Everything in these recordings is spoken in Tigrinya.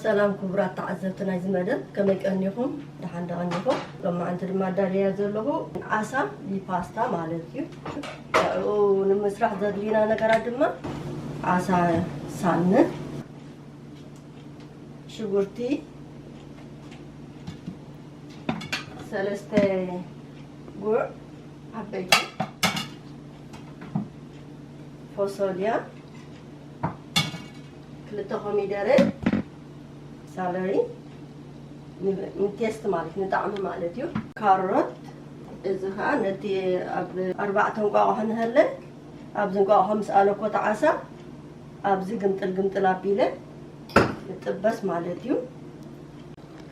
ሰላም ክቡራት ተዓዘብቲ ናይዚ መደብ፣ ከመይ ቀኒኹም? ደሓን ዶ ቀኒኹም? ሎማዓንቲ ድማ ኣዳልያ ዘለኹ ዓሳ ብፓስታ ማለት እዩ። ንዕኡ ንምስራሕ ዘድልዩና ነገራት ድማ ዓሳ ሳልመን፣ ሽጉርቲ፣ ሰለስተ ጉዕ ዓበይቲ፣ ፎሶልያ፣ ክልተ ኮሚደረ፣ ሳለሪ፣ ን-፣ ንቴስት ማለት ንጣዕሚ ማለት እዩ። ካሮት፣ እዚ ከዓ ነቲ ኣብ ኣርባዕተ እንቋቑሖ ንሀለ፣ ኣብዚ እንቋቑሖ ምስ ኣለኮ ተዓሳ፣ ኣብዚ ግምጥል ግምጥል ኣቢለ ይጥበስ ማለት እዩ።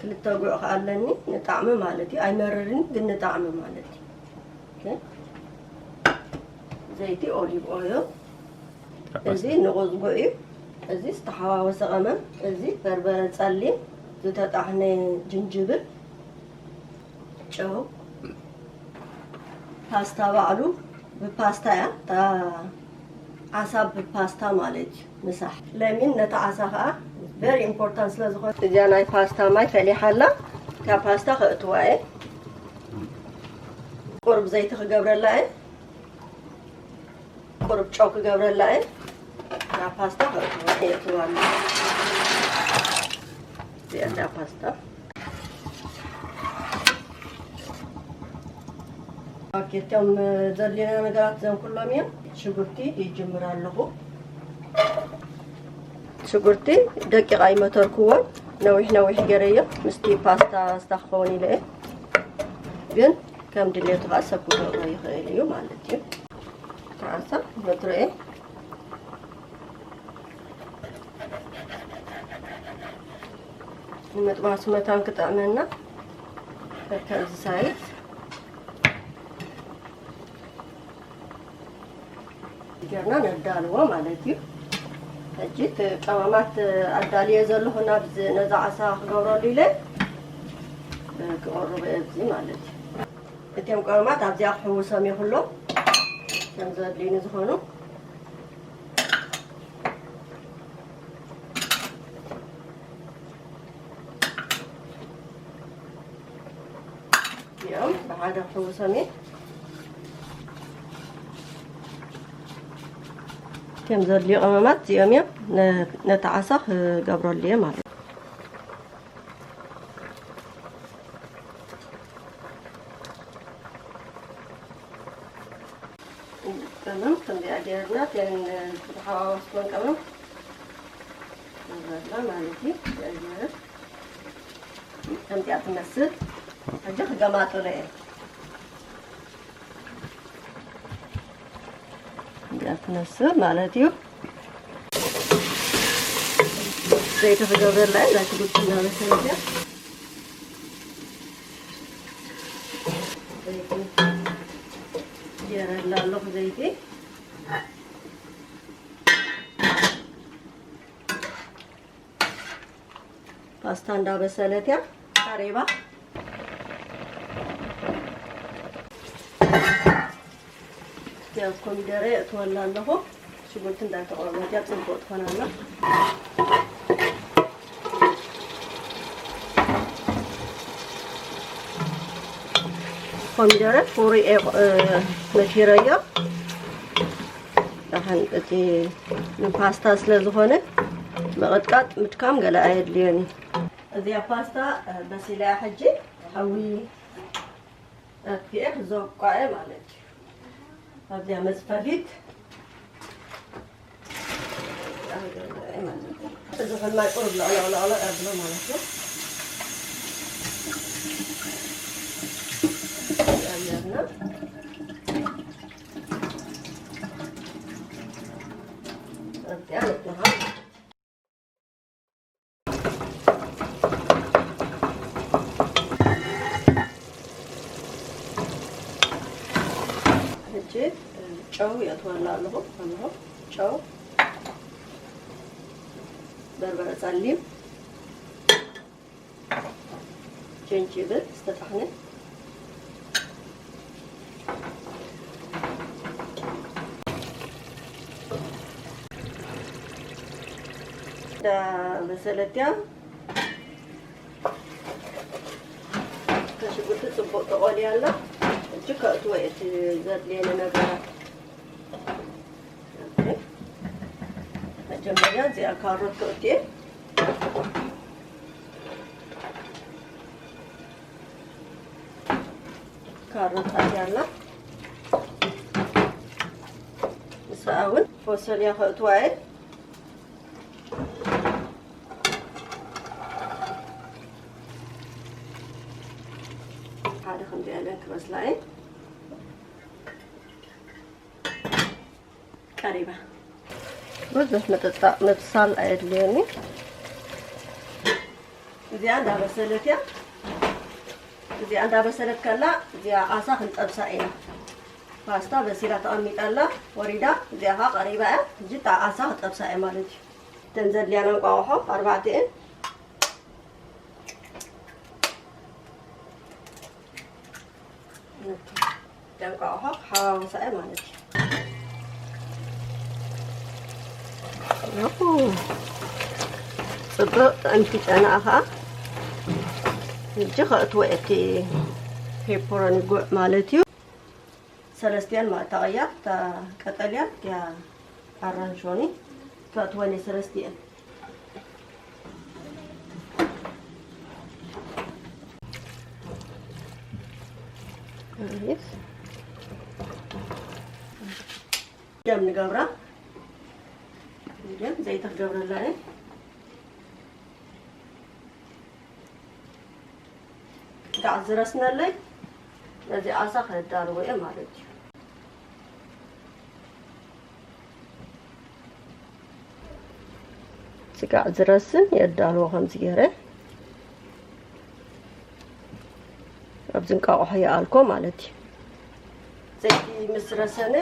ክልተ ጉዕ ከዓ ኣለኒ፣ ንጣዕሚ ማለት እዩ። ኣይመርርን፣ ግን ንጣዕሚ ማለት እዩ። ኦኬ። ዘይቲ ኦሊቭ ኦይል፣ እዚ ንቑጽ ጉዕ እዩ። እዚ ዝተሓዋወሰ ቀመም፣ እዚ በርበረ ጸሊም፣ ዝተጣሕነ ጅንጅብል፣ ጨው፣ ፓስታ ባዕሉ ብፓስታ እያ። እታ ዓሳ ብፓስታ ማለት እዩ። ምሳሕ ለሚን ነታ ዓሳ ከዓ ቨሪ ኢምፖርታንት ስለ ዝኾነ፣ እዚኣ ናይ ፓስታ ማይ ፈሊሓ ኣላ። እታ ፓስታ ከእትዋ እየ። ቁሩብ ዘይቲ ክገብረላ እየ። ቁሩብ ጨው ክገብረላ እየ። እታ ፓስታ ከእትዋ እየ። እትዋ ኣላ። እዚኣ እታ ፓስታ። ኦኬ፣ እቶም ዘድልዩና ነገራት እዞም ኩሎም እዮም። ሽጉርቲ ይጅምር ኣለኹ። ሽጉርቲ ደቂቕ ኣይመተርክዎን፣ ነዊሕ ነዊሕ ገይረዮ፣ ምስቲ ፓስታ ስታ ክኸውን ኢለ እየ። ግን ከም ድሌቱ ከዓ ሰብ ክገብሮ ይኽእል እዩ ማለት እዩ። ተዓሳ መትሮ እየ። ንምጥባስ መታን ክጥዕመና ከከምዚ ሳይዝ ጌርና ነዳልዎ ማለት እዩ። ሕጂ እቲ ቀመማት ኣዳልየ ዘለኹ ናብዚ ነዛ ዓሳ ክገብረሉ ኢለ ክቐርቦ እየ ኣብዚ ማለት እዩ። እቲኦም ቀመማት ኣብዚኣ ክሕውሶም እየ ኩሎም ከም ዘድልዩኒ ዝኾኑ። እዚኦም ብሓደ ክሕውሶም እየ። ከም ዘድልዩ ቀመማት እዚኦም እዮም። ነ-፣ ነቲ ዓሳ ክገብረሉ እየ ማለት እዩ። ቀመም ከምዚኣ ጌርና፣ እተን ዝሓዋወስኩወን ቀመም ንብረላ ማለት እዩ። እዚኣ ጌረ ከምዚኣ ትመስል። ሕጂ ክገማጥሎ እየ። ከምዚኣ ትመስል ማለት እዩ። ዘይቲ ክገብረላ እየ። እዛ ሽጉርቲ እናበሰለት እያ። ዘይቲ ገይረላ ኣለኹ፣ ዘይቲ። ፓስታ እንዳበሰለት እያ። ቃሬባ፣ ያው ኮሚደረ እትወላ ኣለኹ። ሽጉርቲ እንዳተቆረመት እያ፣ ጽቡቅ ትኾን ኣላ። ኮሚደረ ፍሩይ እየ፣ እ፣ መቲረዮ። ደሓን እቲ ንፓስታ ስለ ዝኾነ ምቕጥቃጥ ምድካም ገለ ኣየድልዮን እዩ። እዚኣ ፓስታ፣ እ፣ በሲላ እያ። ሕጂ ሓዊ ኣጥፊኤ ክዘውቋ እየ ማለት እዩ። ኣብዚኣ መጽፈፊት እዚ ሕማይ ቁሩብ ለቕለቕ ለቕለቕ የብሎ ማለት እዩ። ኣየርና ኣብዚኣ ነጥንሃ። ሕጂ ጨው የእትወላ ኣለኹ። ኣለኹ ጨው፣ በርበረ ጸሊም፣ ጀንጅብል ዝተጣሕነ። ዳ በሰለት እያ። ሽጉርቲ ጽቡቕ ተቖልያ ኣላ። ሕጂ ከእትዎ እየ እቲ ዘድልየኒ ነገራት። ኦኬ። መጀመርያ እዚኣ ካሮት ከእትየ። ካሮት ኣትያ ኣላ። ምስኣ እውን ፎሰልያ ከእትዋ እየ። ሓደ ከምዚኣ ኢለን ክበስላ እየን። ቀሪባ። ብዙሕ ምጥጣቕ ምብሳል ኣየድልየኒ። እዚኣ እንዳበሰለት እያ። እዚኣ እንዳበሰለት ከላ እዚኣ ዓሳ ክንጠብሳ ኢና። ፓስታ በሲላ ተቐሚጣ ኣላ፣ ወሪዳ። እዚኣ ኸዓ ቀሪባ እያ። ሕጂ እታ ዓሳ ክጠብሳ እየ ማለት እዩ። እተን ዘድልያና እንቋቑሖ ኣርባዕተ እየን። ኦኬ። ደንቋቑሖ ክሓዋውሳ እየ ማለት እዩ። ኦሆ፣ ጽቡቕ ጥዕምቲ ጨና ኸኣ። ሕጂ ከእትዎ እቲ ፔፐሮኒ ጉዕ ማለት እዩ። ሰለስቲኣን ማእታ ቅያር፣ እታ ቀጠልያ እያ ኣራንሾኒ፣ ከእትወን እየ ሰለስቲኣን። ኣሪፍ። ደም ንገብራ። ደም ዘይቲ ክገብረላ እየ። ጋዕ ዝረስነለይ ነዚ ዓሳ ከዳልዎ እየ ማለት እዩ። ስጋዕ ዝረስን የዳልዎ ከምዚ ገይረ ኣብዚ እንቃቑሖ ይኣልኮ ማለት እዩ። ዘይቲ ምስ ረሰነ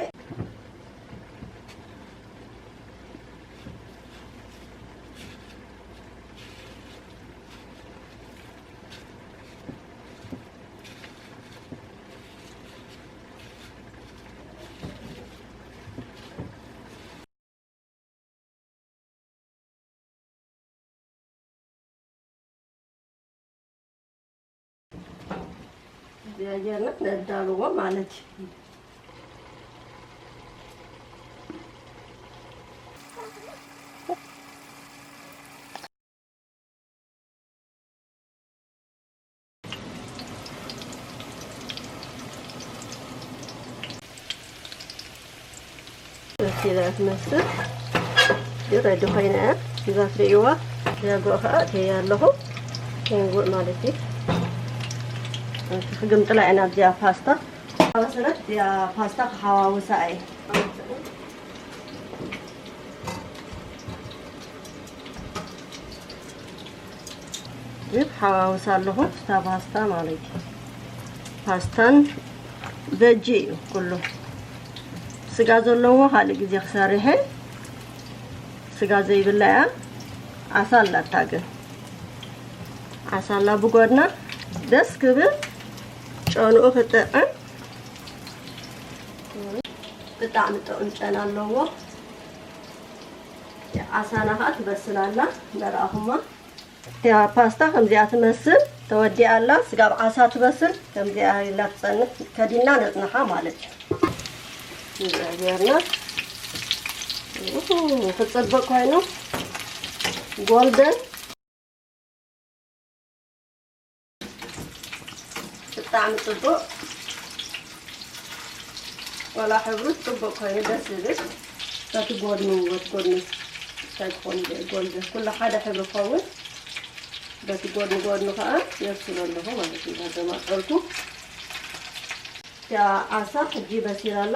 እዚኣ ጌርና ነዳልዎ ማለት እዩ። በሲላ ትመስል። ግን ረዲ ኮይና እያ። እዛ ትርእይዋ ዳጎ ከዓ እተያ ኣለኹ። ተንጉዕ ማለት እዩ። ክግምጥላ ኢና ኣብዚኣ ፓስታ። መሰረት እዚኣ ፓስታ ክሓዋውሳ እየ። ይብ ሓዋውስ ኣለኹ። ስታ ፓስታ ማለት እዩ። ፓስታን ቨጂ እዩ ኩሉ። ስጋ ዘለዎ ካልእ ግዜ ክሰርሕ እየ። ስጋ ዘይብላ እያ። ዓሳ ኣላታ ግን። ዓሳ ኣላ ብጎድና ደስ ክብል ጨንኡ ክጥዕም። ብጣዕሚ ጥዑም ጨና ኣለዎ። ዓሳና ኸዓ ትበስል ኣላ፣ እንዳረኣኹማ። እቲኣ ፓስታ ከምዚኣ ትመስል ተወዲኣ ኣላ። ስጋብ ዓሳ ትበስል ከምዚኣ ኢላ ትጸንሕ፣ ከዲና ነጽንሓ ማለት እዩ። እዚኣ ጌርና፣ ኡሁ፣ ክጽብቕ ኮይኑ ጎልደን። ብጣዕሚ ጽቡቕ። ዋላ ሕብሩ ጽቡቕ ኮይኑ ደስ ዝብል። በቲ ጎድኑ፣ በቲ ጎድኑ እንታይ ክኾን ይኽእል? ጎልደን ኩሉ ሓደ ሕብሪ ክኸውን። በቲ ጎድኑ፣ ጎድኑ ከዓ የብስሎ ኣለኹ ማለት እዩ። እንዳገማጠልኩ። እቲኣ ዓሳ ሕጂ በሲላ ኣላ።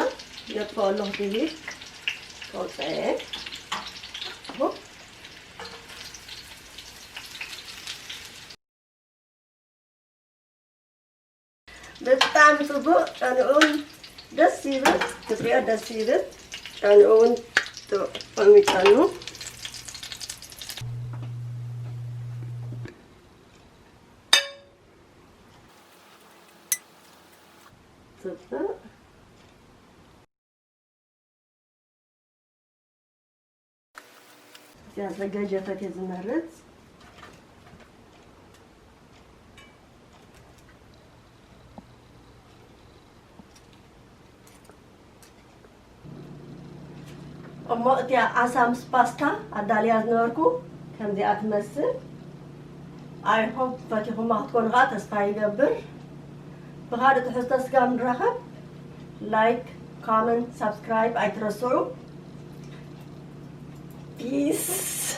የጥፍኦ ኣለኹ ብሂል። ከውፅአ እየ። ብጣዕሚ ጽቡቕ፣ ጨንኡን ደስ ይብል፣ ክትሪኦ ደስ ይብል። ጨንኡን ጥዑም ጨኑ። ጽቡቕ። ያዘጋጀፈት የዝመርጽ። እሞ እቲኣ ዓሳ ምስ ፓስታ ኣዳልያ ዝነበርኩ ከምዚኣ ትመስል። I hope ፈቲኹማ ክትኮኑ ከዓ ተስፋ ይገብር። ብኻልእ ትሕዝቶ ስጋብ ንራኸብ፣ like፣ comment፣ subscribe ኣይትረስዑ። Peace።